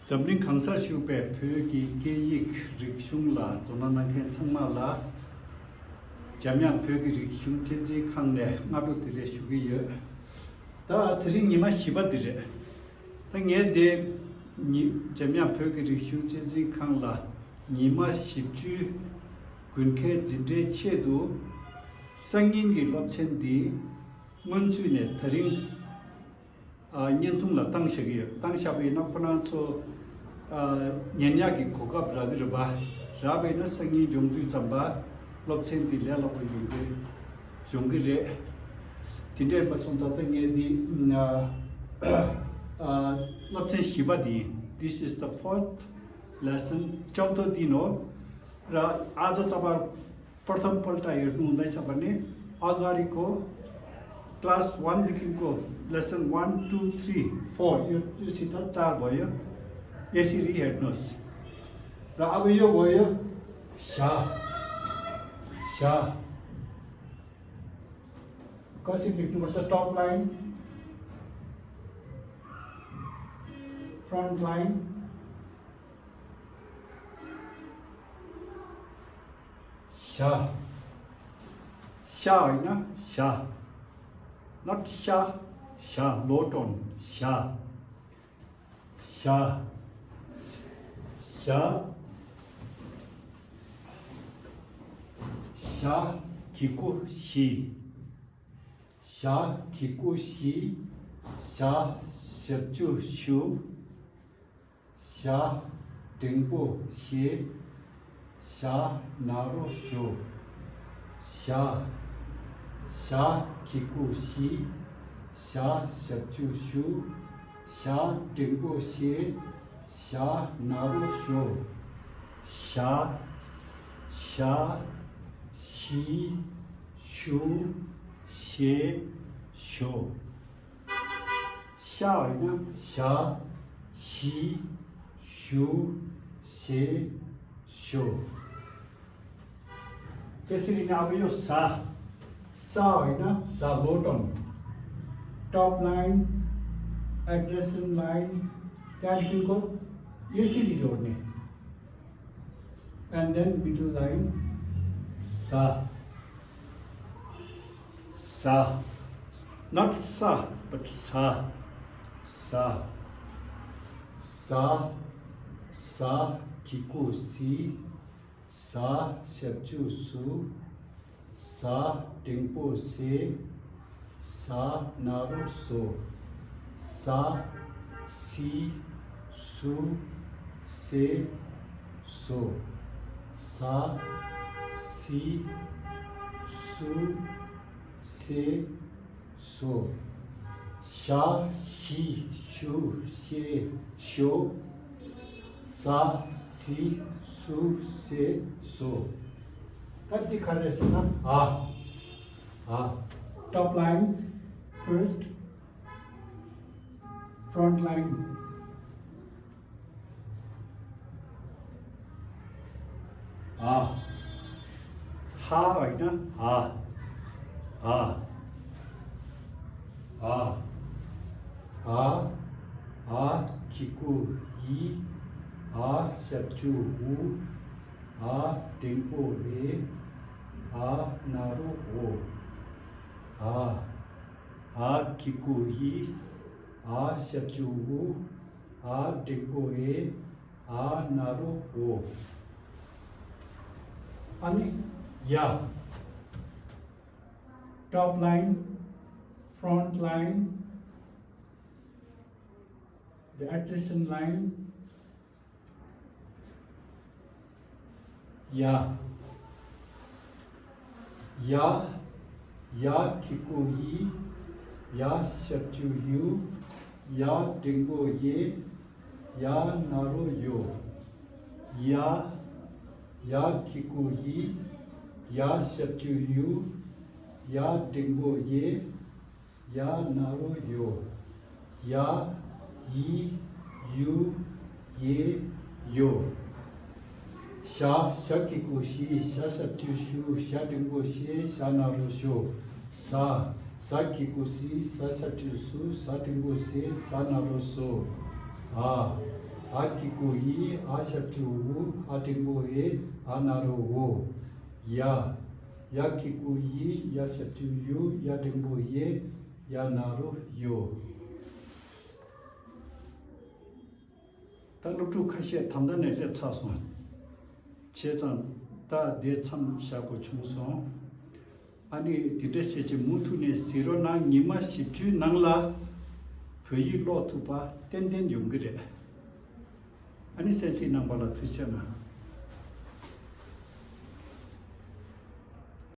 जबलिंग खंगसा शुपे फुकी केयिक रिक्शुंगला तोनानाखे छंगमाला जाम्यां फुकी रिक्शुंग चिजी खांगने माबु तिले शुगियो ता थरि निमा हिबा दिले ता nge de ni जाम्यां फुकी रिक्शुंग चिजी खांगला निमा शिबजु गुनखे जिंदे छेदु संगिन गी लपछेन the मनजुने थरिं 년통라 땅식이요. 땅샵이 나쁘나서 년약이 고갑라그르바 라베나 생이 용주 잠바 럽첸 빌려라고 용기래 딘데 바송자등에디 럽첸 히바디 this is the fourth lesson चौथो दिन हो र आज तपाईं प्रथम पल्ट हेर्नु हुँदैछ भने अगाडिको क्लास 1 देखिको लेसन 1 2 3 4 यो सित 4 भयो यसरी हेर्नुस् र अब यो भयो शा शा कसरी लेख्नुपर्छ टप लाइन फ्रन्ट लाइन शा शा हैन शा not sha sha low tone sha sha sha sha kiku shi sha kiku shi sha shepju shu sha dingbo shi sha naru shu sha 샤 기쿠시 샤 섭주슈 샤 딩고시 샤 나루쇼 샤 샤 시 슈 셰 쇼 샤이나 샤 시 슈 셰 쇼 त्यसरी नै अब यो सा सा हैन सा low tone top line adjacent line त्यहाँदेखिको यसरी जोड्ने and then middle line सा सा not sa but sa sa sa sa kiku si sa shepju su सा टिंपो से सा नारो सो सा सी सु से सो सा सी सु से सो शा शी शु से शो सा सी सु से so What the color is na? Top line first, front line. Ha right na? Ha kiku yi ha shapju hu ha tingpo he ha naru ho ha kiku hi ha shapju hu ha tingpo he ha naru ho ani ya top line front line the adjacent line या किको ही या शब्जु यू या डिंगो ये या नारो यो या किको ही या शब्जु यू या डिंगो ये या नारो यो या यी यू ये यो 샤 샤키고시 샤sabju슈 샤딩고시 샤나루쇼 사 Sakikusi, Sasatusu, Satingusi, Sanaroso. Ah, Akikui, Ashatu, Atingoe, Anaro. Ya, Yakikui, Yashatuyu, Yatingoye, Yanaro, Yo. 당루주 카시에 담단에 랩차서 제전 다 대참 샤고 총성 아니 디데세지 무투네 시로나 니마 십주 낭라 거의 로투바 땡땡 용그래 아니 세시 남발라 투셔나